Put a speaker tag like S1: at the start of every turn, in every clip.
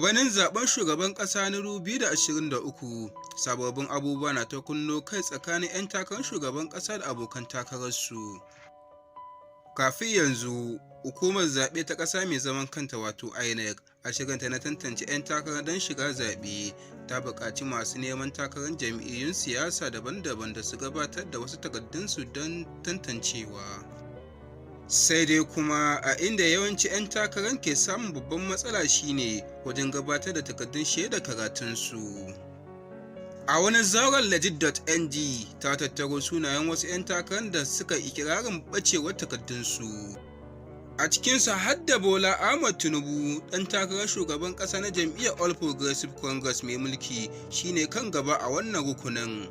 S1: Gabanin zaben shugaban ƙasa na 2023, sababbin abubuwa na ta kunno kai tsakanin 'yan takarar shugaban ƙasa da abokan takararsu. Kafin yanzu, Hukumar Zaɓe ta ƙasa mai zaman kanta, wato INEC, a shirinta na tantance 'yan takara don shiga zaɓe, ta buƙaci masu neman takarar jam'iyyun siyasa daban-daban da su gabatar da wasu takardunsu don tantancewa. Sai dai kuma a inda yawanci 'yan takarar ke samun babban matsala shine wajen gabatar da takardun shaidar karatunsu. A wani zauren, Legit.ng ta tattaro sunayen wasu 'yan takarar da suka ikirarin ɓacewar takardunsu. A cikinsu har da Bola Ahmed Tinubu, ɗan takarar shugaban ƙasa na jam'iyyar All Progressive Congress mai mulki, shine kan gaba a wannan rukunin.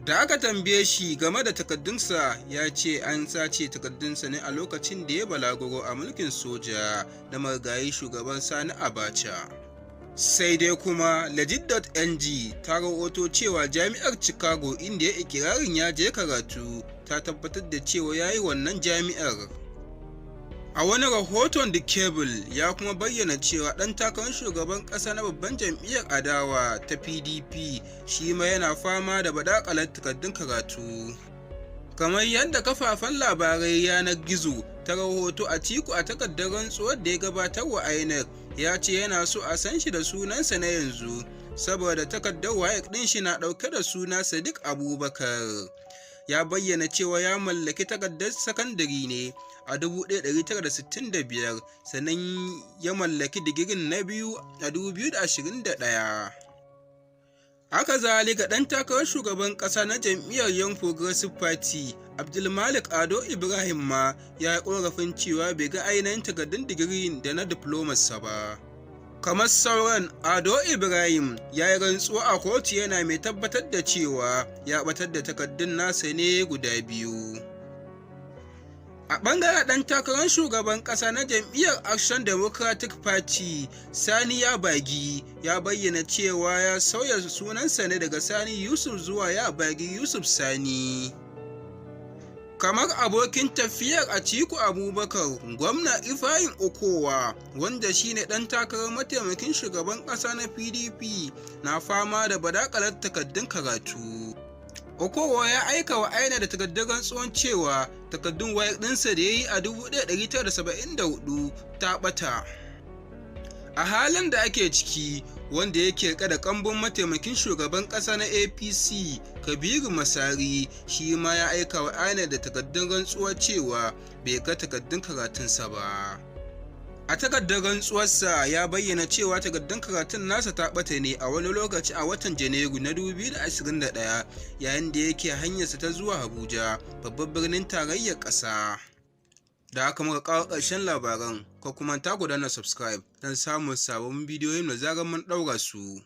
S1: Da aka tambaye shi game da takardunsa, ya ce an sace takardunsa ne a lokacin da ya balaguro a mulkin soja na marigayi Shugaba Sani Abacha. Sai dai kuma Legit.ng ta rahoto cewa Jami'ar Chicago, inda ya ikirarin ya je karatu, ta tabbatar da cewa ya yi wannan jami'ar. A wani rahoton, The Cable ya kuma bayyana cewa ɗan takarar shugaban ƙasa na babban jam'iyyar adawa ta PDP shi ma yana fama da badakalar takardun karatu. Kamar yadda kafafen labarai yanar gizo ta rahoto, Atiku, a takardar rantsuwar da ya gabatar wa INEC, ya ce yana so a san shi da sunansa na yanzu saboda takardar WAEC ɗin shi na ɗauke da suna Sadiq Abubakar. Ya bayyana cewa ya mallaki takardar sakandare ne a 1965, sannan ya mallaki digirin na biyu a 2021. Haka zalika, ɗan takarar shugaban ƙasa na jam'iyyar Young Progressive Party, Abdulmalik Ado Ibrahim, ma ya yi ƙorafin cewa bai ga ainihin takardun digiri da na diplomarsa ba. Kamar sauran, Ado Ibrahim ya yi rantsuwa a kotu yana mai tabbatar da cewa ya ɓatar da takardun nasa ne guda biyu. A ɓangaren ɗan takarar shugaban ƙasa na jam'iyyar Action Democratic Party, Sani Yabagi, ya bayyana cewa ya sauya sunansa ne daga Sani Yusuf zuwa Yabagi Yusuf Sani. Kamar abokin tafiyar Atiku Abubakar, Gwamna Ifeanyi Okowa, wanda shine ɗan takarar mataimakin shugaban ƙasa na PDP, na fama da badakalar takardun karatu. Okowa ya aika wa INEC da takardun rantsuwan cewa takardun WAEC ɗinsa da ya yi a 1974 ta ɓata. A halin da ake ciki, wanda yake rike da kambun mataimakin shugaban ƙasa na APC, Kabiru Masari, shi ma ya aika wa INEC da takardun rantsuwa cewa bai ga takardun karatunsa ba. A takardar rantsuwarsa, ya bayyana cewa takardun karatun nasa ta ɓata ne a wani lokaci a watan Janairu na 2021 yayin da yake hanyarsa ta zuwa Abuja, babban birnin tarayyar ƙasa. Da haka muka kawo ƙarshen labaran. Kar ku manta ku danna subscribe don samun sababbin bidiyoyin da zarar mun ɗaura su.